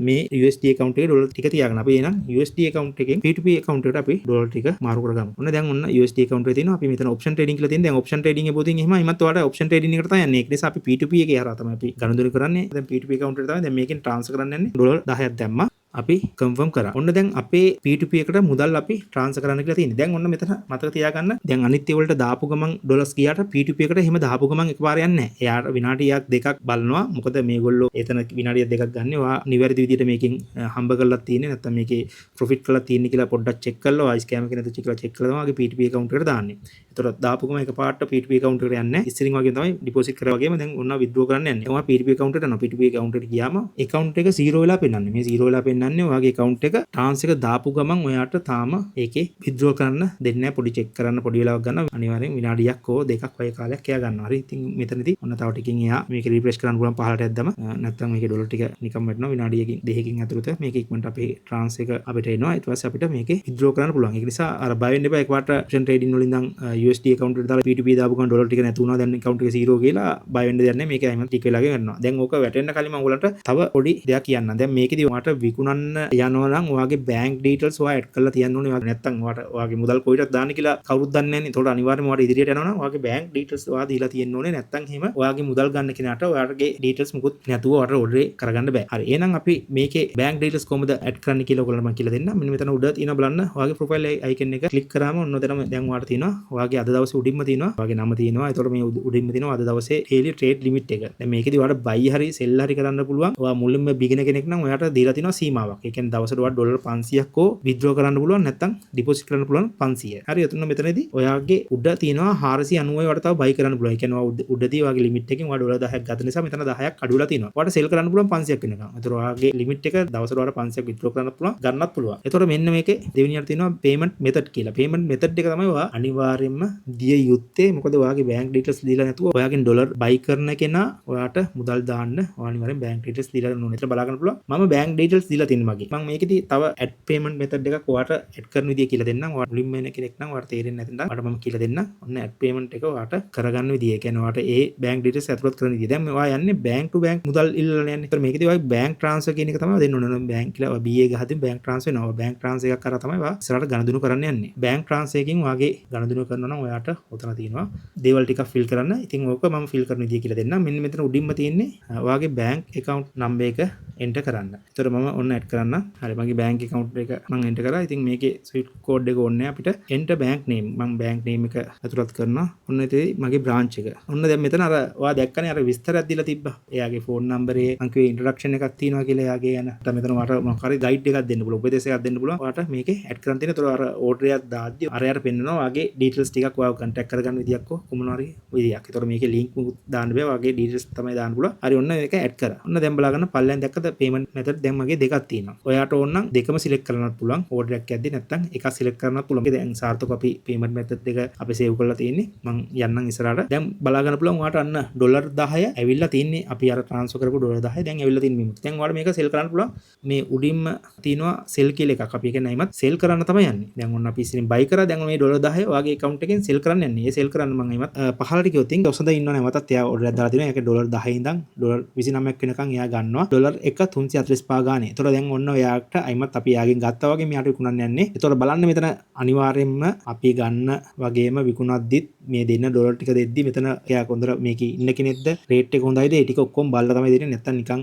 [SPEAKER 1] මේ USD account එකේ ඩොලර් ටික තියාගෙන අපි එහෙනම් USD account එකෙන් P2P account එකට අපි ඩොලර් ටික මාරු කරගමු. ඔන්න දැන් ඔන්න USD account එකේ තියෙනවා. අපි මෙතන ඔප්ෂන් ට්‍රේඩින් කියලා තියෙන. දැන් ඔප්ෂන් ට්‍රේඩින් එකේ පොතින් එහෙම අයිමත් ඔයාලට ඔප්ෂන් ට්‍රේඩින් එකට තමයි යන්නේ. ඒක නිසා අපි P2P එකේ හරහා තමයි අපි ගනුදෙනු කරන්නේ. දැන් P2P account එකට තමයි දැන් මේකෙන් ට්‍රාන්ස්ෆර් කරන්න යන්නේ. ඩොලර් 10ක් දැම්මා. අපි කන්ෆර්ම් කරා. ඔන්න දැන් අපේ P2P එකට මුදල් අපි ට්‍රාන්ස්ෆර් කරන්න කියලා තියෙන්නේ. දැන් ඔන්න මෙතන මතක තියාගන්න. දැන් අනිත් ඒ වලට දාපු ගමන් ඩොලර්ස් ගියාට P2P එකට එහෙම දාපු ගමන් එකපාර යන්නේ නැහැ. එයාට විනාඩියක් දෙකක් බලනවා. මොකද මේගොල්ලෝ එතන විනාඩියක් දෙකක් ගන්න. ඔයා නිවැරදි විදිහට මේකෙන් හම්බ කරලා තියෙන්නේ නැත්නම් මේකේ ප්‍රොෆිට් කරලා තියෙන්නේ කියලා පොඩ්ඩක් චෙක් කරලා, ඔයා ස්කෑම් එක නැතුව කියලා චෙක් කරලා තමයි ඔයාගේ P2P account එකට දාන්නේ. එතකොට දාපු ගමන් එකපාරට P2P account එකට යන්නේ නැහැ. ඉස්සරින් වගේම තමයි ඩිපොසිට් කරා වගේම දැන් ඔන්න විත්ඩ්‍රෝ කරන්න යන්නේ. ඔයා P2P account එකට යනවා. P2P account එකට ගියාම account එක 0 වෙලා පෙන්නන්නේ. මේ 0 වෙලා පෙන්නන්නේ ඔයාගේ account එක ට්‍රාන්ස් එක දාපු ගමන් ඔයාට තාම ඒකේ විත්ඩ්‍රෝ කරන්න දෙන්නේ නැහැ. පොඩි චෙක් කරන්න පොඩි වෙලාවක් ගන්න. අනිවාර්යෙන් විනාඩියක් හෝ දෙකක් වගේ කාලයක් එයා ගන්නවා. හරි. ඉතින් මෙතනදී ඔන්න තව ටිකකින් එයා මේක රිෆ්‍රෙෂ් කරන්න පුළුවන් පහළට ඇද්දම. නැත්නම් මේකේ ඩොලර් ටික නිකම් වැටෙනවා. විනාඩියකින් දෙකකින් ඇතුළත මේක ඉක්මනට අපේ ට්‍රාන්ස් එක අපිට එනවා. ඊට පස්සේ අපිට මේකේ විත්ඩ්‍රෝ කරන්න පුළුවන්. ඒක නිසා අර බය වෙන්න එපා එකපාරට ඔප්ෂන් ට්‍රේඩින් වලින් ඉඳන් USD account එකට දාලා P2P දාපු ගමන් ඩොලර් ටික නැතු වුණා, දැන් account එක 0 කියලා බය වෙන්න දෙයක් නැහැ. මේක එහෙම ටික වෙලාවකින් වැටෙනවා. දැන් ඕක වැටෙන්න කලින් මම ඔයාලට තව පොඩි දෙයක් කියන්නම්. දැන් මේකෙදි ඔයාට විකුණන්න යනවා නම් ඔයාගේ බැංක් ඩීටේල්ස් ඔයා ඇඩ් කරලා තියන්න ඕනේ. ඔයා නැත්තම් ඔයාට ඔයාගේ මුදල් කොයිටද දාන්නේ කියලා කවුරුත් දන්නේ නැහැ නේ. ඒතකොට අනිවාර්යයෙන්ම ඔයාට ඉදිරියට යනවා නම් ඔයාගේ බැංක් ඩීටේල්ස් ඔයා දීලා තියෙන්න ඕනේ. නැත්තම් එහෙම ඔයාගේ මුදල් ගන්න කෙනාට ඔයාගේ ඩීටේල්ස් මුකුත් නැතුව ඔයාට ඕඩරේ කරගන්න බෑ. හරි. එහෙනම් අපි මේකේ බැංක් ඩීටේල්ස් කොහොමද ඇඩ් කරන්න කියලා ඔයගොල්ලන්ට මම කියලා දෙන්නම්. මෙන්න මෙතන උඩ තියෙන බලන්න, ඔයාගේ ප්‍රොෆයිල් අයිකන් එක ක්ලික් කරාම ඔන්න ඔතනම දැන් ඔයාට තියෙනවා ඔයාගේ අද දවසේ උඩින්ම තියෙනවා ඔයාගේ නම තියෙනවා. ඒතකොට මේ උඩින්ම තියෙනවා අද දවසේ ඩේලි ට්‍රේඩ් ලිමිට් එක. දැන් මේකෙදි ඔයාට බයි හරි සෙල් හරි කරන්න පුළුවන්. ඔයා මුලින්ම බිගිනර් කෙනෙක් නම් ඔයාට දීලා තියෙනවා සීමාවක්. ඒ කියන්නේ දවසට ඔයාට ඩොලර් 500ක් හෝ විත්ඩ්‍රෝ කරන්න පුළුවන්, නැත්නම් ඩිපොසිට් කරන්න පුළුවන් 500. හරි. එතන මෙතනදී ඔයාගේ උඩ තියෙනවා 490 ඔයාට තව බයි කරන්න පුළුවන්. ඒ කියන්නේ ඔයා උඩදී ඔයාගේ ලිමිට් එකෙන් ඔයා ඩොලර් 10ක් ගත්ත නිසා මෙතන 10ක් අඩු වෙලා තියෙනවා. ඔයාට සෙල් කරන්න පුළුවන් 500ක් වෙනකම්. ඒතර ඔයාගේ ලිමිට් එක දවසට ඔයාට 500ක් විත්ඩ්‍රෝ කරන්න පුළුවන්, ගන්නත් පුළුවන්. ඒතකොට මෙන්න මේකේ දෙවෙනියට තියෙනවා පේමන්ට් මෙතඩ් කියලා. පේමන්ට් මෙතඩ් එක තමයි ඔයා අනිවාර්යයෙන්ම දිය යුත්තේ. මොකද ඔයාගේ බැංක් ඩීටේල්ස් දීලා නැතුව ඔයාගෙන් ඩොලර් බයි කරන කෙනා ඔයාට මුදල් දාන්න ඔයා අනිවාර්යෙන් බැංක් ඩීටේල්ස් දීලා ඕනේ. ඒතර බලා ගන්න පුළුවන්. මම බැංක් ඩීටේල්ස් දීලා තියෙනවා මගේ. මම මේකෙදි තව ඇඩ් පේමන්ට් මෙතඩ් එකක් ඔයාට ඇඩ් කරන විදිය කියලා දෙන්නම්. ඔයා මුලින්ම එන කෙනෙක් නම් ඔයාට තේරෙන්නේ නැතිනම් ඔයාට මම කියලා දෙන්නම්. ඔන්න ඇඩ් පේමන්ට් එක ඔයාට කරගන්න විදිය. ඒ කියන්නේ ඔයාට ඒ බැංක් ඩීටේල්ස් ඇතුළත් කරන විදිය. දැන් ඔයා යන්නේ බැංක් ටු බැංක් මුදල් ඉල්ලලා යන්නේ. ඒතර මේකෙදි ඔයා බැංක් ට්‍රාන්ස්ෆර් කියන එක තමයි දෙන්න ඕනේ. බැංක් කියලා ඔයා BA ගහද්දි බැංක් ට්‍රාන්ස්ෆර් වෙනවා. බැංක් ට්‍රාන්ස්ෆර් එකක් කරා තමයි ඔයා ඉස්සරහට ගනුදෙනු කරන්න යන්නේ. බැංක් ට්‍රාන්ස්ෆර් එකකින් ඔයාගේ ගනුදෙනු කරනවා නම් ඔයාට ඔතන තියෙනවා දේවල් ටිකක් ෆිල් කරන්න. ඉතින් ඕක මම ෆිල් කරන විදිය කියලා දෙන්නම්. මෙන්න මෙතන උඩින්ම තියෙන්නේ ඔයාගේ බැංක් ඇකවුන්ට් නම්බර් එක එන්ටර් කරන්න. ඒතර මම ඔන්න ඇඩ් කරන්න. හරි, මගේ බැංක් ඇකවුන්ට් එක මම එන්ටර් කරා. ඉතින් මේකේ ස්විෆ්ට් කෝඩ් එක ඕනේ අපිට. එන්ටර් බැංක් නේම්, මම බැංක් නේම් එක ඇතුළත් කරනවා. ඔන්න ඉතින් මගේ බ්‍රාන්ච් එක. ඔන්න දැන් මෙතන අර ඔයා දැක්කනේ අර විස්තරයක් දීලා තිබ්බා. එයාගේ ෆෝන් නම්බරේ මං කිව්වේ ඉන්ට්‍රොඩක්ෂන් එකක් තියෙනවා කියලා එයාගේ යන. නැත්නම් මෙතන ඔයාට මොකක් හරි ගයිඩ් එකක් දෙන්න පුළුවන්. උපදේශ එකක් දෙන්න පුළුවන්. ඔයාට මේකේ ඇඩ් කරන් තියෙන. ඒතර අර ඕඩර් එකක් දාද්දි අර යාට පෙන්නනවා ඔයාගේ ඩීටේල්ස් ටිකක්, ඔයාව කන්ටැක්ට් කරගන්න විදියක් හෝ කොමන හරි විදියක්. ඒතර මේකේ ලින්ක් මුකුත් දාන්න බෑ. ඔයාගේ ඩීටේල්ස් තමයි දාන්න පුළුවන්. හරි, ඔන්න ඒක ඇඩ් කරා. ඔන්න දැන් බලා ගන්න පල්ලෙන් දැක්කද පේමන්ට් මෙතඩ් දැන් මගේ දෙකක් තියෙනවා. ඔයාට ඕන නම් දෙකම සිලෙක්ට් කරන්නත් පුළුවන්. ඕඩර් එකක් යද්දි නැත්නම් එකක් සිලෙක්ට් කරන්නත් පුළුවන්. දැන් සාර්ථක අපි පේමන්ට් මෙතඩ් දෙක අපි සේව් කරලා තියෙන්නේ. මං යන්නම් ඉස්සරහට. දැන් බලා ගන්න පුළුවන් ඔයාට අන්න ඩොලර් 10 ඇවිල්ලා තියෙන්නේ. අපි අර ට්‍රාන්ස්ෆර් කරපු ඩොලර් 10 දැන් ඇවිල්ලා තියෙන්නේ මේ. දැන් ඔයාලට මේක සෙල් කරන්න පුළුවන්. මේ උඩින්ම තියෙනවා සෙල් කියලා එකක්. අපි කියන්නේ අයිමත් සෙල් කරන්න තමයි යන්නේ. දැන් ඔන්න අපි ඉස්සරින් බයි කරා. දැන් මේ ඩොලර් 10 ඔයාගේ ඇකවුන්ට් එකෙන් සෙල් කරන්න යන්නේ. ඒ සෙල් කරන්න මං අයිමත් පහළට ගියොත් ඉතින් ඔසඳ ඉන්නව නැවතත් එයා ඕඩර් එකක් දාලා තියෙනවා. ඒක ඩොලර් 10 ඉඳන් ඩොලර් 29ක් වෙනකන් එයා ගන්නවා. ඩොලර් 1 345 ගානේ. ඒතකොට දැන් ඔන්න ඔයාට අයිමත් අපි එයාගෙන් ගත්තා වගේ මෙයාට විකුණන්න යන්නේ. ඒතකොට බලන්න මෙතන අනිවාර්යයෙන්ම අපි ගන්න වගේම විකුණද්දිත් මේ දෙන්න ඩොලර් ටික දෙද්දි මෙතන එයා හොඳට මේකේ ඉන්න කෙනෙක්ද, රේට් එක හොඳයිද, ඒ ටික ඔක්කොම බලලා තමයි දෙන්නේ. නැත්තම් නිකන්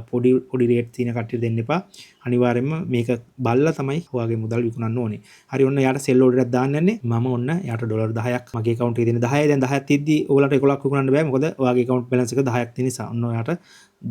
[SPEAKER 1] පොඩි පොඩි රේට් තියෙන කට්ටියට දෙන්න එපා. අනිවාර්යයෙන්ම මේක බලලා තමයි ඔයාගේ මුදල් විකුණන්න ඕනේ. හරි, ඔන්න එයාට සෙල් ඕඩර් එකක් දාන්න යන්නේ. මම ඔන්න එයාට ඩොලර් 10ක්, මගේ ඇකවුන්ට් එකේ තියෙන 10යි. දැන් 10ක් තියෙද්දි ඔයාලට 11ක් විකුණන්න බෑ. මොකද ඔයාගේ ඇකවුන්ට් බැලන්ස් එක 10ක් තියෙන නිසා. ඔන්න ඔයාට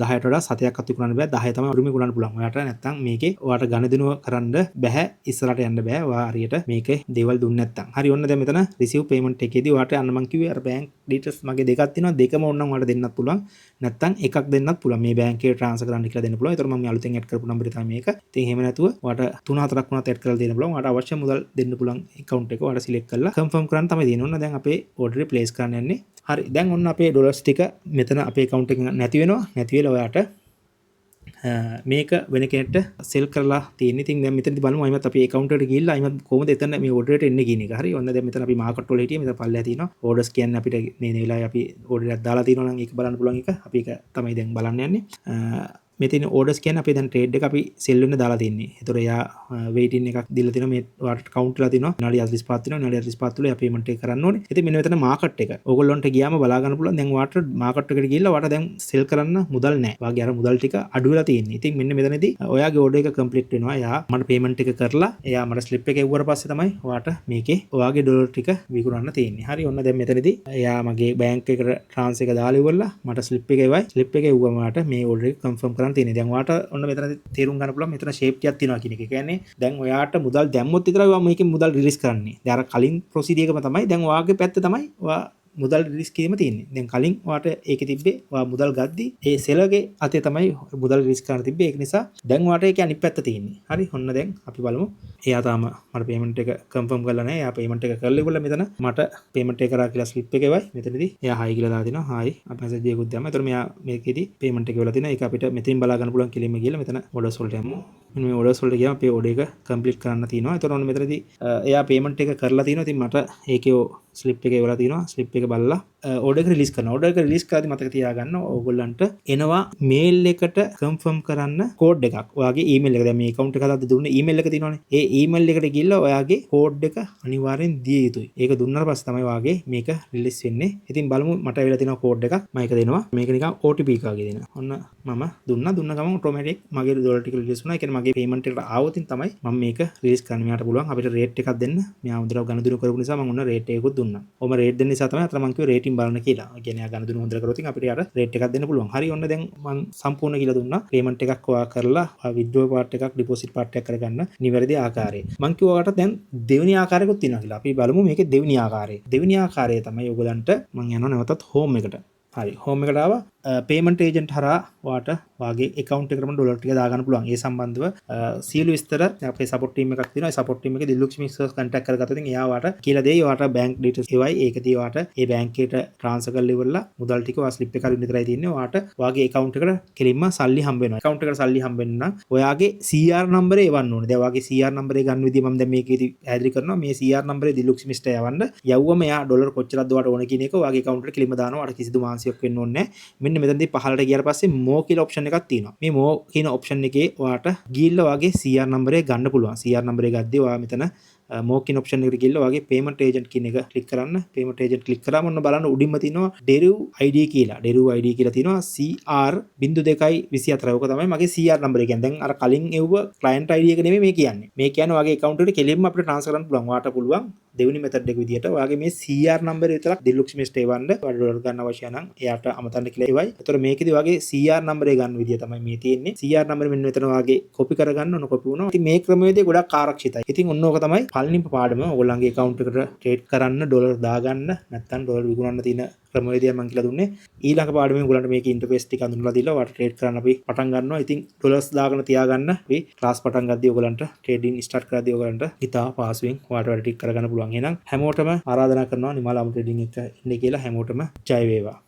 [SPEAKER 1] 10ට වඩා සතයක්වත් විකුණන්න බෑ. 10 තමයි අඩුම විකුණන්න පුළුවන්. ඔයාට නැත්තම් මේකේ ඔයාට ගනුදෙනුව කරන්න බෑ. ඉස්සරහට යන්න බෑ. ඔයා හරියට මේකේ දේවල් දුන්නේ නැත්තම්. හරි, ඔන්න දැන් මෙතන රිසීව් පේමන්ට් එකේදී ඔයාට අන්න මං කිව්වේ අර බැංක් ඩීටේල්ස් මගේ දෙකක් තියෙනවා. දෙකම ඕනනම් ඔයාලට දෙන්නත් පුළුවන්. නැත්තම් එකක් දෙන්නත් පුළුවන්. මේ බැංක් එකට ට්‍රාන්ස්ෆර් කරන්න කියලා දෙන්න පුළුවන්. ඒතර මම මේ අලුතෙන් ඇඩ් කරපු නම්බරේ තමයි මේක. ඉතින් එහෙම නැතුව ඔයාට තුන හතරක් වුණත් ඇඩ් කරලා දෙන්න පුළුවන්. ඔයාට අවශ්‍ය මුදල් දෙන්න පුළුවන් ඇකවුන්ට් එක ඔයාට සිලෙක්ට් කරලා කන්ෆර්ම් කරන්න තමයි තියෙන්නේ. ඔන්න දැන් අපේ ඕඩර් එක ප්ලේස් කරන්න යන්නේ. හරි, දැන් ඔන්න අපේ ඩොලර්ස් ටික මෙතන අපේ ඇකවුන්ට් එකෙන් නැති වෙනවා. නැති වෙලා ඔයාට මේක වෙන කෙනෙක්ට සෙල් කරලා තියෙන්නේ. ඉතින් දැන් මෙතනදි බලමු අයිමත් අපි ඇකවුන්ට් එකට ගිහිල්ලා අයිමත් කොහොමද එතන මේ ඕඩර් එකට එන්නේ කියන එක. හරි, ඔන්න දැන් මෙතන අපි මාකට් වල හිටියේ. මෙතන පල්ලෙහා තියෙනවා. ඕඩර්ස් කියන්නේ අපිට මේ වෙලාවේ අපි ඕඩර් එකක් දාලා තියෙනවා නම් ඒක බලන්න පුළුවන් එක. අපි ඒක තමයි දැන් බලන්න යන්නේ. මේ තියෙන ඕඩර්ස් කියන්නේ අපි දැන් ට්‍රේඩ් එක අපි සෙල් වෙන්න දාලා තින්නේ. ඒතර එයා වෙයිටින් එකක් දීලා තිනවා. මේ ඔයාලට කවුන්ට් වෙලා තිනවා. විනාඩි 45 තියෙනවා. විනාඩි 45 තුල එයා පේමන්ට් එක කරන්න ඕනේ. ඉතින් මෙන්න මෙතන මාකට් එක. ඕගොල්ලන්ට ගියාම බලා ගන්න පුළුවන්. දැන් ඔයාලට මාකට් එකට ගිහිල්ලා ඔයාලට දැන් සෙල් කරන්න මුදල් නැහැ. ඔයාගේ අර මුදල් ටික අඩු වෙලා තියෙන්නේ. ඉතින් මෙන්න මෙතනදී ඔයාගේ ඕඩර් එක කම්ප්ලීට් වෙනවා. එයා මට පේමන්ට් එක කරලා එයා මට ස්ලිප් එක එව්වට පස්සේ තමයි ඔයාට මේකේ ඔයාගේ ඩොලර් ටික විකුණන්න තියෙන්නේ. හරි, ඔන්න දැන් මෙතනදී එයා මගේ බැංක් එකට ට්‍රාන්ස්ෆර් එක දාලා ඉවරලා මට ස්ලිප් එක එවයි. ස්ලිප් එක එව්වම ඔයාට මේ ඕඩර් එක කන්ෆර්ම් කරන්න තියෙන්නේ. දැන් ඔයාට ඔන්න මෙතන තේරුම් ගන්න පුළුවන් මෙතන ෂේප් ටිකක් තියෙනවා කියන එක. ඒ කියන්නේ දැන් ඔයාට මුදල් දැම්මොත් විතරයි ඔයා මේකෙන් මුදල් රිලීස් කරන්නේ. දැන් අර කලින් ප්‍රොසීඩියර් එකම තමයි. දැන් ඔයාගේ පැත්ත තමයි ඔයා මුදල් රිලීස් කිරීම තියෙන්නේ. දැන් කලින් ඔයාට ඒකේ තිබ්බේ ඔයා මුදල් ගද්දි ඒ සෙලර්ගේ අතේ තමයි මුදල් රිලීස් කරන්න තිබ්බේ. ඒක නිසා දැන් ඔයාට ඒකේ අනිත් පැත්ත තියෙන්නේ. හරි, ඔන්න දැන් අපි බලමු. එයා තාම මට පේමන්ට් එක කන්ෆර්ම් කරලා නැහැ. එයා පේමන්ට් එක කරලා ඉවරලා මෙතන මට පේමන්ට් එක කරා කියලා ස්ලිප් එක එවයි. මෙතනදී එයා හයි කියලා දාලා තිනවා. හයි අපි මැසේජ් එකකුත් දැම්මා. ඒතර මෙයා මේකෙදි පේමන්ට් එක වෙලා තිනවා. ඒක අපිට මෙතනින් බලා ගන්න පුළුවන් කෙලින්ම ගිහලා මෙතන ඕඩර්ස් වලට යමු. මෙන්න මේ ඕඩර්ස් වලට ගියාම අපේ ඕඩර් එක කම්ප්ලීට් කරන්න තියෙනවා. ඒතර ඔන්න මෙතනදී එයා පේමන්ට් එක කරලා තිනවා. ඉතින් මට ඒකේ ස්ලිප් එක එවලා තිනවා. ස්ලිප් එක බලලා ඕඩර් එක රිලීස් කරනවා. ඕඩර් එක රිලීස් කරද්දි මතක තියාගන්න ඕගොල්ලන්ට එනවා මේල් එකට කන්ෆර්ම් කරන්න කෝඩ් එකක්. ඔයාගේ ඊමේල් එක. දැන් මේ ඇකවුන්ට් එක හදද්දි දුන්න ඊමේල් එක තියෙනවනේ. ඒ ඊමේල් එකට ගිහිල්ලා ඔයාගේ කෝඩ් එක අනිවාර්යෙන් දිය යුතුයි. ඒක දුන්නාට පස්සේ තමයි ඔයාගේ මේක රිලීස් වෙන්නේ. ඉතින් බලමු, මට ඇවිල්ලා තියෙනවා කෝඩ් එකක්. මම ඒක දෙනවා. මේක නිකන් OTP එකක් වගේ දෙනවා. ඔන්න මම දුන්නා. දුන්න ගමන් ඔටෝමැටික් මගේ ඩොලර් ටික රිලීස් වුණා. ඒ කියන්නේ මගේ පේමන්ට් එකට ආවොත් තමයි මම මේක රිලීස් කරන්නේ. මෙයාට පුළුවන් අපිට රේට් එකක් දෙන්න. මෙයා හොඳට ගනුදෙනු කරපු නිසා මම ඔන්න රේට් එකකුත් දුන්නා. ඔහොම රේට් දෙන්න නිසා තමයි අතන මං කිව්වේ රේටින් බලන්න කියලා. ඒ කියන්නේ එයා ගනුදෙනු හොඳට කරොත් ඉතින් අපිට යාට රේට් එකක් දෙන්න පුළුවන්. හරි, ඔන්න දැන් මං සම්පූර්ණ කියලා දුන්නා. පේමන්ට් එකක් ඔයා කරලා විත්ඩ්‍රෝ පාර්ට් එකක්, ඩිපොසිට් පාර්ට් එකක් කරගන්න නිවැරදි ආකාරය. මං කිව්වා ඔයාලට දැන් දෙවෙනි ආකාරයකුත් තියෙනවා කියලා. අපි බලමු මේකේ දෙවෙනි ආකාරය. දෙවෙනි ආකාරය තමයි ඔයගලන්ට මං යනවා නැවතත් හෝම් එකට. හරි, හෝම් එකට ආවා. පේමන්ට් ඒජන්ට් හරහා ඔයාට ඔයාගේ ඇකවුන්ට් එකටම ඩොලර් ටික දාගන්න පුළුවන්. ඒ සම්බන්ධව සියලු විස්තර අපේ සපෝට් ටීම් එකක් තියෙනවා. ඒ සපෝට් ටීම් එකේ දිල්ලුක්ෂි මිස්ටර් කන්ටැක්ට් කරගත්තොත් ඉතින් එයා ඔයාට කියලා දෙයි. ඔයාට බැංක් ඩීටේල්ස් එවයි. ඒකදී ඔයාට ඒ බැංක් එකට ට්‍රාන්ස්ෆර් කරලා ඉවරලා මුදල් ටික ඔයා ස්ලිප් එක අරින්න විතරයි තියෙන්නේ. ඔයාට ඔයාගේ ඇකවුන්ට් එකට කෙලින්ම සල්ලි හම්බ වෙනවා. ඇකවුන්ට් එකට සල්ලි හම්බ වෙන්න නම් ඔයාගේ CR නම්බරේ එවන්න ඕනේ. දැන් ඔයාගේ CR නම්බරේ ගන්න විදිය මම දැන් මේකේදී පැහැදිලි කරනවා. මේ CR නම්බරේ දිල්ලුක්ෂි මිස්ටර් යවන්න. යවුවම එයා ඩොලර් කොච්චරක්ද ඔයාට ඕන කියන එක ඔයාගේ ඇකවුන්ට් එකට කෙලින්ම දානවා. ඔයාට කිසිදු මහන්සියක් වෙන්න ඕනේ නැහැ. මෙන්න මෙතනදී පහළට ගියාට පස්සේ මෝ කියලා ඔප්ෂන් එකක් තියෙනවා. මේ මෝ කියන ඔප්ෂන් එකේ ඔයාට ගිහිල්ලා ඔයාගේ CR නම්බරේ ගන්න පුළුවන්. CR නම්බරේ ගද්දී ඔයා මෙතන මෝ කියන ඔප්ෂන් එකට ගිහිල්ලා ඔයාගේ පේමන්ට් ඒජන්ට් කියන එක ක්ලික් කරන්න. පේමන්ට් ඒජන්ට් ක්ලික් කරාම ඔන්න බලන්න උඩින්ම තියෙනවා ඩෙරිව් ID කියලා. ඩෙරිව් ID කියලා තියෙනවා CR 0224. ඕක තමයි මගේ CR නම්බරේ කියන්නේ. දැන් අර කලින් එව්ව ක්ලයන්ට් ID එක නෙමෙයි මේ කියන්නේ. මේ කියන්නේ ඔයාගේ ඇකවුන්ට් එකට කෙලින්ම අපිට ට්‍රාන්ස්ෆර් කරන්න පුළුවන්. ඔයාට පුළුවන් දෙවෙනි මෙතඩ් එක විදියට ඔයාගේ මේ CR නම්බරේ විතරක් දිල්ලුක්ෂි මිස්ටර් එවන්න. ඔයාට ඩොලර් ගන්න අවශ්‍ය නම් එයාට අමතන්න කියලා එවයි. ඒතර මේකෙදි ඔයාගේ CR නම්බරේ ගන්න විදිය තමයි මේ තියෙන්නේ. CR නම්බරේ මෙන්න මෙතන ඔයාගේ කොපි කරගන්න ඕන, කොපි වුණා. ඉතින් මේ ක්‍රමවේදය ගොඩක් ආරක්ෂිතයි. ඉතින් ඔන්න ඕක තමයි පළවෙනි පාඩම. ඔයගොල්ලන්ගේ ඇකවුන්ට් එකට ට්‍රේඩ් කරන්න ඩොලර් දාගන්න නැත්නම් ඩොලර් විකුණන්න තියෙන ක්‍රමවේදය මම කියලා දුන්නේ. ඊළඟ පාඩමෙන් ඔයගොල්ලන්ට මේකේ ඉන්ටර්ෆේස් ටික අඳුනලා දීලා ඔයාලට ට්‍රේඩ් කරන්න අපි පටන් ගන්නවා. ඉතින් ඩොලර්ස් දාගෙන තියාගන්න අපි ක්ලාස් පටන් ගද්දී ඔයගොල්ලන්ට ට්‍රේඩින් ස්ටාර්ට් කරද්දී ඔයගොල්ලන්ට ඉතා පහසුවෙන් ඔයාලට වැඩ ටික කරගන්න පුළුවන්. එහෙනම් හැමෝටම ආරාධනා කරනවා නිමාල අමු ට්‍රේඩින් එක ඉන්න කියලා. හැමෝටම ජය වේවා.